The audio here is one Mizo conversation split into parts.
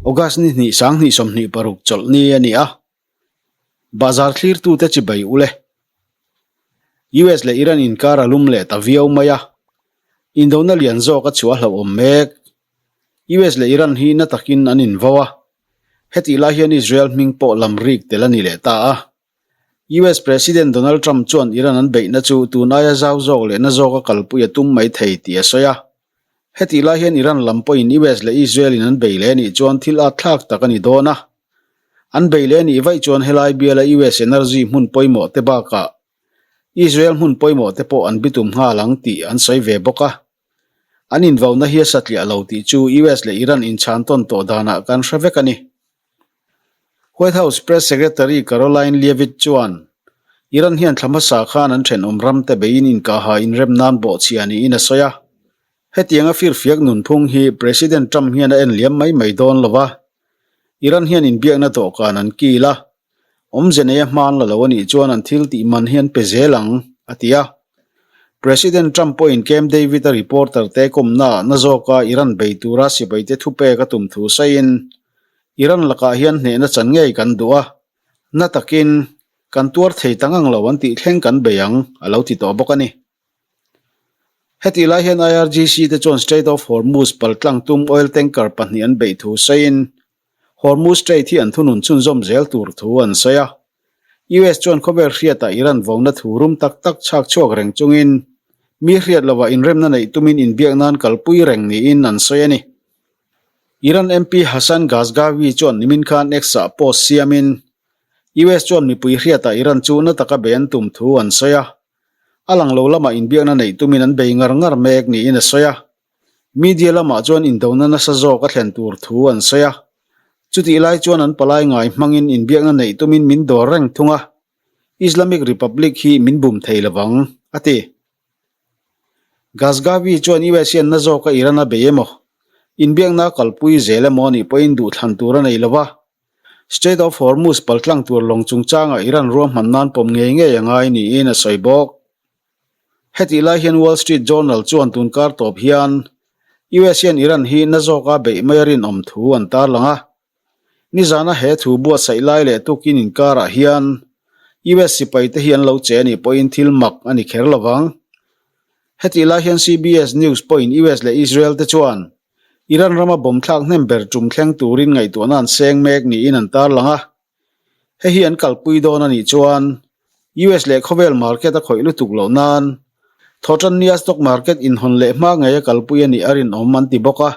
August ni hnih 20 26 chawlhni a ni a. Bazar thlirtute chibai ule. US leh Iran inkar a lum leh ta viau mai a. Indona lian zawk a chhuah hlauhawm mek. US leh Iran hi na takin an invo a. Hetih lai hian Israel hming pawh lam rik tel a ni leh ta a. US President Donald Trump chuan Iran an beihna chu tun aia zau zawk leh na zawka kalpui a tum mai thei tih a sawi a. Hetih lai hian Iran lam pawhin US leh Israel in an bei leh anih chuan thil at thlak tak a ni dawn a. An bei leh anih vaih chuan helai biala US energy hmun pawimawh te bakah Israel hmun pawimawh te pawh an bitum nghal ang tih an sawi ve bawk a. An invauna hi a satliah lo tih chu US leh Iran inchhan tawn tawh danah kan hre vek a ni. White House Press Secretary Karoline Leavitt chuan Iran hian thla hmasa khan an thenawm ramte beiin inkaha inrem nan bawhchhia niin a sawi a. Hetianga firfiak nunphung hi President Trump hian a en liam mai mai dawn lo va, Iran hian inbiakna dawhkan an kil a, awmze neia hman la lo a nih chuan an thil tih man hi an pe zel ang, a ti a. President Trump pawhin Camp David-a reporter te kawmnaah na zawka Iran bei tura sipaite thupek a tum thu sawiin, Iran lakah hian hnehna chan ngei kan duh a, na takin kan tuar thei ta ngang lo an tih thleng kan bei ang, a lo ti tawh bawk a ni. Hetih lai hian IRGC te chuan Strait of Hormuz paltlang tum oil tanker pahnih an beih thu sawiin Hormuz Strait hi an thunun chhunzawm zel tur thu an sawi a. US chuan khawvel hriatah Iran vona thu rum tak tak chhak chhuak reng chungin mi hriat lovah inremna neih tumin inbiak nan kalpui reng niin an sawi a ni. Iran MP Hassan Ghazghavi chuan nimin khan X-ah post siamin, US chuan mipui hriatah Iran chu na taka bei an tum thu an sawi a. A lang lo lamah inbiakna neih tumin an bei ngar ngar mek niin a sawi a. Media lamah chuan indona nasa zawk a thlen tur thu an sawi a. Chutih lai chuan an palai ngai hmangin inbiakna neih tumin min dawr reng thung a. Islamic Republic hi min bum thei lovang, a ti. Ghazghavi chuan US hian na zawka Iran a bei emaw, inbiakna a kalpui zel emaw anih pawhin duhthlan tur a nei lo va. Strait of Hormuz paltlang tur lawng chungchangah Iran ruahman nan pawm ngei ngei a ngai niin a sawi bawk. Hetih lai hian Wall Street Journal chuan tunkar tawp hian US hian Iran hi na zawka beih mai a rinawm thu an tarlang a. Nizana he thu buatsaih lai leh tukin inkarah hian US sipaite hi an lo che anih pawhin thil mak a ni kher lovang. Hetih lai hian CBS News pawhin US leh Israel te chuan Iran rama bomb thlak hnem ber tum thleng turin ngaihtuahna an seng mek niin an tarlang a. Hei hi an kalpui dawn anih chuan US leh khawvel market a khawih lutuk loh nan Thawhtannia stock market inhawn leh hma ngei a kalpui anih a rinawm an ti bawk a.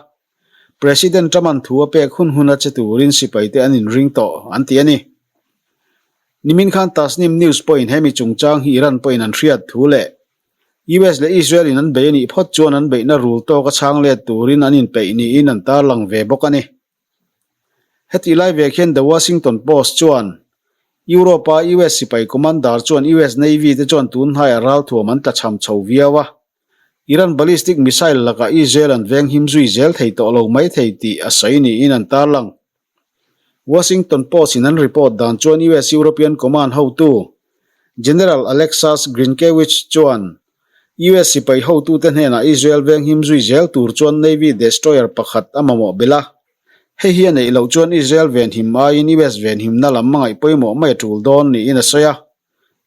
President Trump-a'n thu a pek hun hun a che turin sipaite an inring tawh, an ti a ni. Nimin khan Tasnim News pawhin hemi chungchang hi Iran pawhin an hriat thu leh US leh Israel-in an bei a nih phawt chuan an beihna rul tawk a chhang let turin an inpeih niin an tarlang ve bawk a ni. Hetih lai vek hian The Washington Post chuan Europe-a US sipai commander chuan US Navy te chuan tun hnaiah ralthuam an tlachham chho viau a, Iran ballistic missile lakah Israel an venghim zui zel thei tawh lo mai thei tih a sawi niin an tarlang. Washington Post-in an report dan chuan US European Command hotu General Alexus Grynkewich chuan US sipai hotute hnenah Israel venghim zui zel tur chuan Navy destroyer pakhat a mamawh belh a. Hei hi a neih loh chuan Israel venhim aiin US venhimna lam a ngaih pawimawh mai a tul dawn niin a sawi a.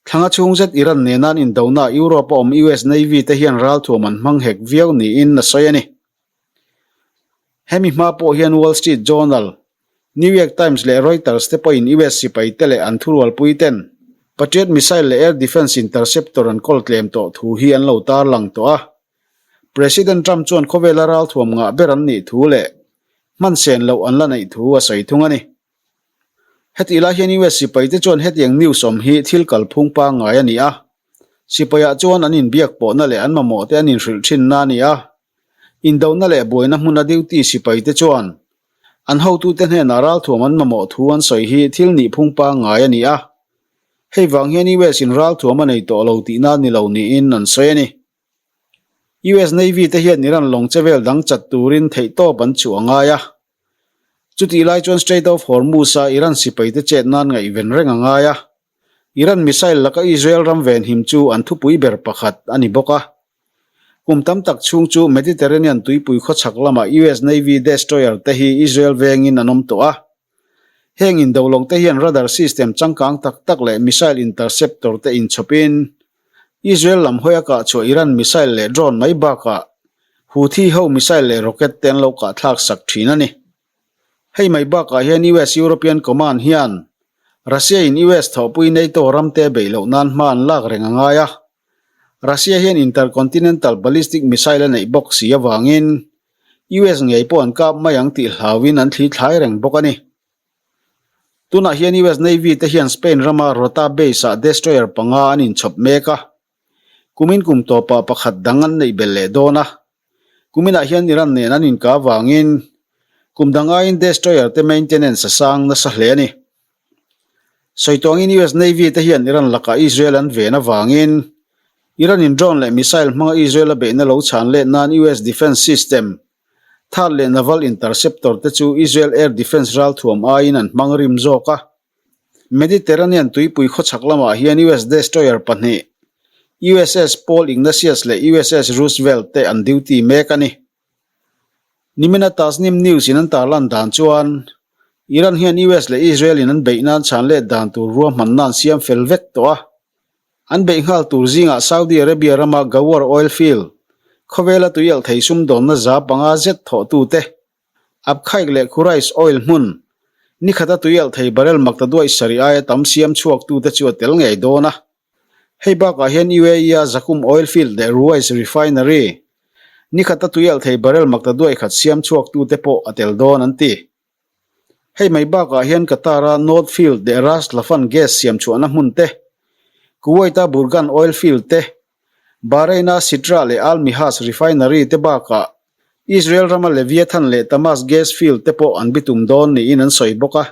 Thlanga chhung zet Iran nena an indonaah Europe a awm US Navy te hian ralthuam an hmang hek viau niin a sawi a ni. Hemi hma pawh hian Wall Street Journal, New York Times leh Reuters te pawhin US sipai te leh an thurualpui ten Patriot missile leh air defence interceptor an kawl tlem tawh thu hi an lo tarlang tawh a. President Trump chuan khawvela ralthuam ngah ber an nih thu leh hman sen loh an la neih thu a sawi thung a ni. Hetih lai hian US sipaite chuan hetiang news awm hi thil kalphung pangngai a ni a, sipaiah chuan an inbiak pawhna leh an mamawhte an inhrilh thinna a ni a. Indona leh buaina hmuna duty sipaite chuan an hotute hnenah ralthuam an mamawh thu an sawi hi thil nihphung pangngai a ni a, hei vang hian US in ralthuam a nei tawh lo tihna ni lo niin an sawi a ni. US Navy te hian Iran lawng chevel dang chat turin theihtawp an chhuah a ngai a. Chutih lai chuan Strait of Hormuz-a Iran sipaite chet nan ngaihven reng a ngai a. Iran missile laka Israel ram venhim chu an thupui ber pakhat a ni bawk a. Kum tam tak chhung chu Mediterranean tuipui khawchhak lama US Navy destroyer te hi Israel vengin an awm tawh a. Heng indolawng te hian radar system changkang tak tak leh missile interceptor te inchhawpin Israel lam hawi a kah chhuah Iran missile leh drone mai bakah Houthi ho missile leh rocket te an lo kah thlak sak thin a ni. Hei mai bakah hian US European Command hian Russia in US thawhpui NATO ramte beih loh nan hma an lak reng a ngai a. Russia hian intercontinental ballistic missile a neih bawk si avangin US ngei pawh an kap mai ang tih hlauin an thli thlai reng bawk a ni. Tunah hian US Navy te hian Spain rama Rota base-ah destroyer panga an inchhawp mek a. Kumin kum tawpah pakhat dang an neih belh leh dawn a. Kuminah hian Iran nen an inkah avangin kum dang aiin destroyer te maintenance a sang nasa hle a ni. Sawi tawngin US Navy te hian Iran lakah Israel an ven avangin Iran in drone leh missile hmanga Israel a beihna lo chhan let nan US defence system THAAD leh naval interceptor te chu Israel air defence ralthuam aiin an hmang rim zawk a. Mediterranean tuipui khawchhak lamah hian US destroyer pahnih USS Paul Ignatius leh USS Roosevelt te an duty mek a ni. Nimina Tasnim News in an tarlan dan chuan Iran hian US leh Israel in an beih nan chhan let dan tur ruahmanna an siam fel vek tawh a. An beih nghal tur zingah Saudi Arabia rama Ghawar oil field, khawvela tuialh thei sumdawnna 500 zet thawhtute, Abqaiq leh Khurais oil hmun, nikhata tuialh thei barrel makta duaih sarih aia tam siam chhuaktute chu a tel ngei dawn a. Hei bakah hian UAE-a Zakum Oil Field leh Ruwais Refinery, nikhata tuialh thei barrel makta duaih khat siam chhuaktute pawh a tel dawn an ti. Hei mai bakah hian Qatar-a North Field leh Ras Laffan gas siam chhuahna hmun te, Kuwait-a Burgan Oil Field te, Bahrain-a Sitra leh Al Mihas Refinery te bakah Israel rama Leviathan leh Tamaz Gas Field te pawh an bitum dawn niin an sawi bawk a.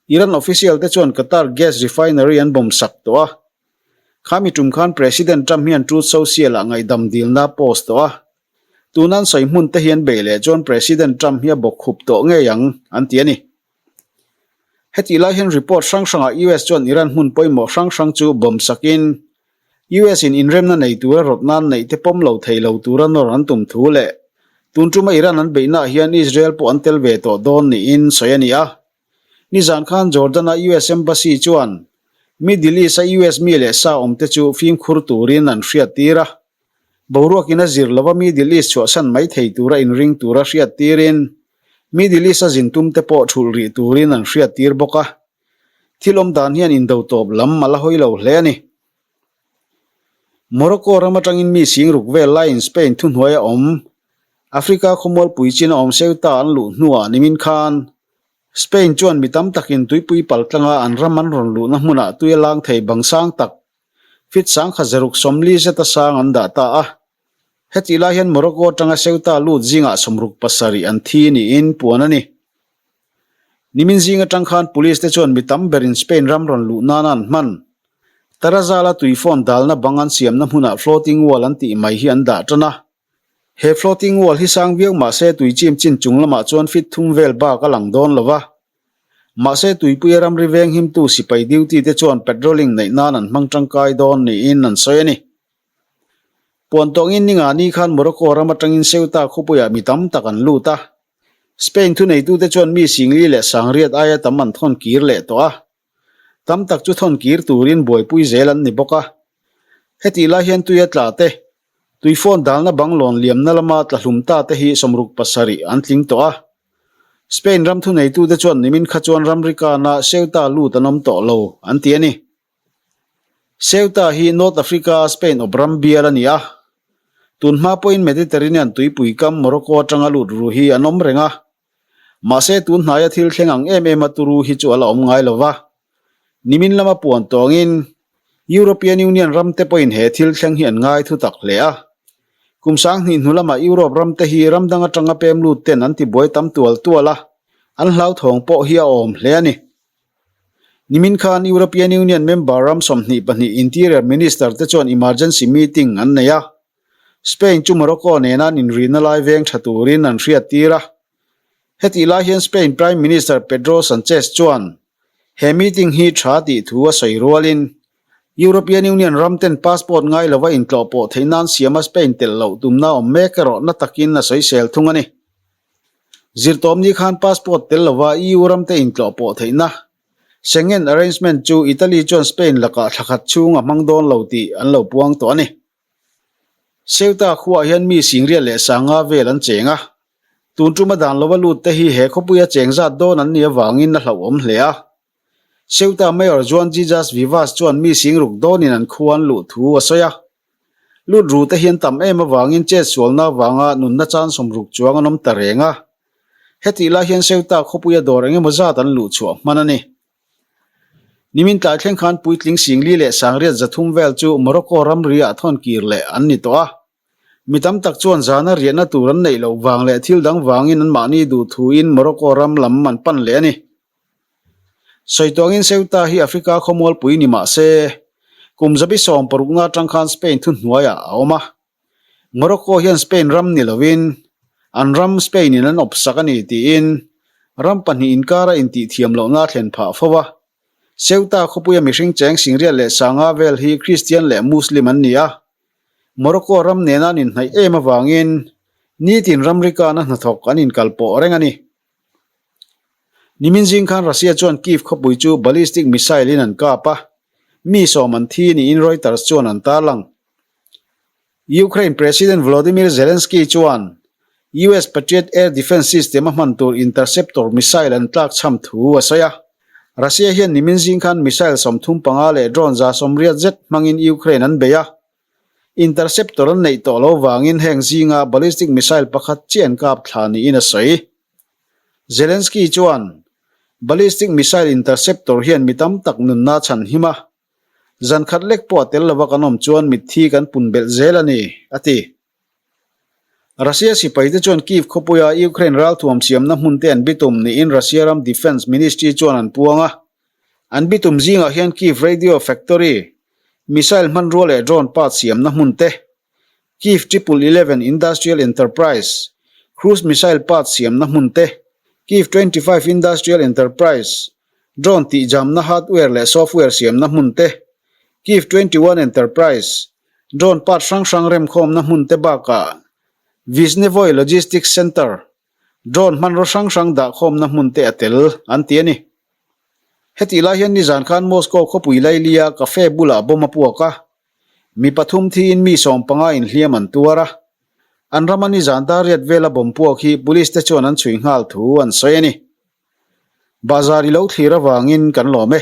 Iran official te chuan Qatar gas refinery an bomb sak tawh a. Khami tum khan President Trump hian Truth Social ah ngaihdam dilna a post tawh a. Tuna an sawi hmun te hi an beih leh chuan President Trump hi a bawk khup tawh ngei ang, an ti a ni. Hetih lai hian report hrang hrangah US chuan Iran hmun pawimawh hrang hrang chu bomb sakin US in inremna nei tura rawt nan neih te pawm lo thei lo tura nawr an tum thu leh tun tuma Iran an beihnaah hian Israel pawh an tel ve tawh dawn niin sawi a ni a. Nizan khan Jordan-a US Embassy chuan Middle East-a US mi leh sa awmte chu fimkhur turin an hriattir a. Boruakin a zir lova Middle East chhuahsan mai thei tura inring tura hriattirin Middle East-a zin tumte pawh thulh rih turin an hriattir bawk a. Thil awm dan hian indo tawp lam a la hawi lo hle a ni. Morocco ram atangin mi sing ruk vel laiin Spain thuhnuai a awm. Africa khawmualpui chin a awm Ceuta an luh hnuah nimin khan Spain chuan mi tam takin tuipui paltlanga an ram an rawn luhna hmunah tui a lang thei bang sang tak fit sangkhat zaruk 40 zeta sang an dah ta a. Hetih lai hian Morocco atanga Ceuta lut zingah 67 an thi niin puan a ni. Nimin zing atang khan Police te chuan mi tam berin Spain ram rawn luh nana an hman. Tarazala tui phone dalna bang an siamna hmunah floating wall an tih mai hi an dah tan a. He floating wall hi sang viau mahse tui chim chin chung lamah chuan fit thum vel bak a lang dawn lo va. Mahse tuipuia ramri veng himtu sipai duty te chuan patrolling neih nan an hmang tangkai dawn niin an sawi a ni. Puan tawngin ninga ni khan Morocco ram atangin Ceuta khawpuiah mi tam tak an lut a. Spain thuneitute chuan mi singli leh sangriat aia tam an thawn kir leh tawh a. Tam tak chu thawn kir turin buaipui zel an ni bawk a. Hetih lai hian tuia tla te, tui phone dalna bang lawn liamna lama tla hlum ta te hi 67 an tling tawh a. Spain ram thuneitute chuan nimin kha chuan ramri kana Ceuta lut an awm tawh lo an ti a ni. Ceuta hi North Africa-a Spain awp ram bial a ni a. Tun hma pawhin Mediterranean tuipui kam Morocco atanga lut ru hi an awm reng a. Mahse tun hnaia thil thleng ang em em a turu hi chu a la awm ngai lo va. Nimin lama puan tawngin European Union ramte pawhin he thil thleng hi an ngai thu tak hle a. Kum 2000 hnu lama Europe ramte hi ram dang atanga pem lut ten an tibuai tam tual tual a, an hlauthawng pawh hi a awm hle a ni. Nimin khan European Union member ram 22 Interior Minister te chuan emergency meeting an nei a. Spain chu Morocco nena an inrihna lai veng tha turin an hriattir a. Hetih lai hian Spain Prime Minister Pedro Sanchez chuan he meeting hi tha tih thu a sawi rualin. European Union ram ten passport ngai lova intlawh pawh theih nan siama Spain telh loh tumna awm mek erawh na takin a sawisel thung a ni. Zirtawmni khan passport tel lova EU ram te intlawh pawh theihna Schengen Arrangement chu Italy chuan Spain lakah thla khat chhung a hmang dawn lo tih an lo puang tawh a ni. Ceuta khuaah hian mi Singriat leh Sanga vel an cheng a, tun tuma dan lova lut te hi he khawpuia cheng zat dawn an nih avangin a hlauhawm hle a. Ceuta Mayor Juan Jesus Vivas chuan mi Singruk dawnin an khua an luh thu a sawi a. Lut ru te hi an tam em avangin chet sualna avanga nunna chan sawmruk chuang an awm ta reng a. Hetih lai hian Ceuta khawpuia dawr eng emaw zat an luh chhuah hman a ni. Nimin tlai thleng khan puitling Singli leh Sangriat 300 vel chu Morocco ramri ah thawn kir leh an ni tawh a. Mi tam tak chuan zana riahna tur an neih loh vang leh thil dang vangin anmahni duh thuin Morocco ram lam an pan leh a ni. Sawituangin Ceuta hi Africa khawmualpui ni mah se, kum 16 atang khan Spain thuhnuaiah a awm a. Morocco hian Spain ram ni lovin an ram Spain in an awp sak a ni tiin ram pahnih inkara intihthiam lohna a thlen phah fo a. Ceuta khawpuia mihring cheng Singriat leh Sanga vel hi Kristian leh Muslim an ni a. Morocco ram nena an inhnaih em avangin nitin ramri kana hnathawk an inkalpawh reng a ni. Nimin zing khan Russia chuan Kyiv khawpui chu ballistic missile in an kap a, mi sawm an thi niin Reuters chuan an tarlang. Ukraine President Volodymyr Zelensky chuan US Patriot air defence system a hman tur interceptor missile an tlakchham thu a sawi a. Russia hian nimin zing khan missile 35 leh drone 180 zet hmangin Ukraine an bei a. Interceptor an neih tawh lo vangin heng zinga ballistic missile pakhat chiah an kap thla niin a sawi. Zelensky chuan ballistic missile interceptor hian mi tam tak nunna a chhanhim a. Zan khat lek pawh a tel lova kan awm chuan mitthi kan pun belh zel a ni, a ti. Russia sipaite chuan Kyiv khawpuia Ukraine ralthuam siamna hmunte an bitum niin Russia ram Defence Ministry chuan an puang a. An bitum zingah hian Kyiv Radio Factory, missile hmanrua leh drone part siamna hmunte, Kyiv Triple 11 Industrial Enterprise, cruise missile parts siamna hmun te, Kyiv 25 Industrial Enterprise, drone tihjamna hardware leh software siamna hmun te, Kyiv 21 Enterprise, drone part hrang hrang remkhawmna hmun te bakah Viznevoy Logistics Center, drone hmanraw hrang hrang dahkhawmna hmun te a tel, an ti a ni. Hetih lai hian nizan khan Moscow khawpui lailia cafe bulah bomb a puak a, Mi pathum thiin mi 15 inhliam an tuar a, an rama nizan dariat vela bomb puak hi police te chuan an chhui nghal thu an sawi a ni. Bazar i lo thlir avangin kan lawm e.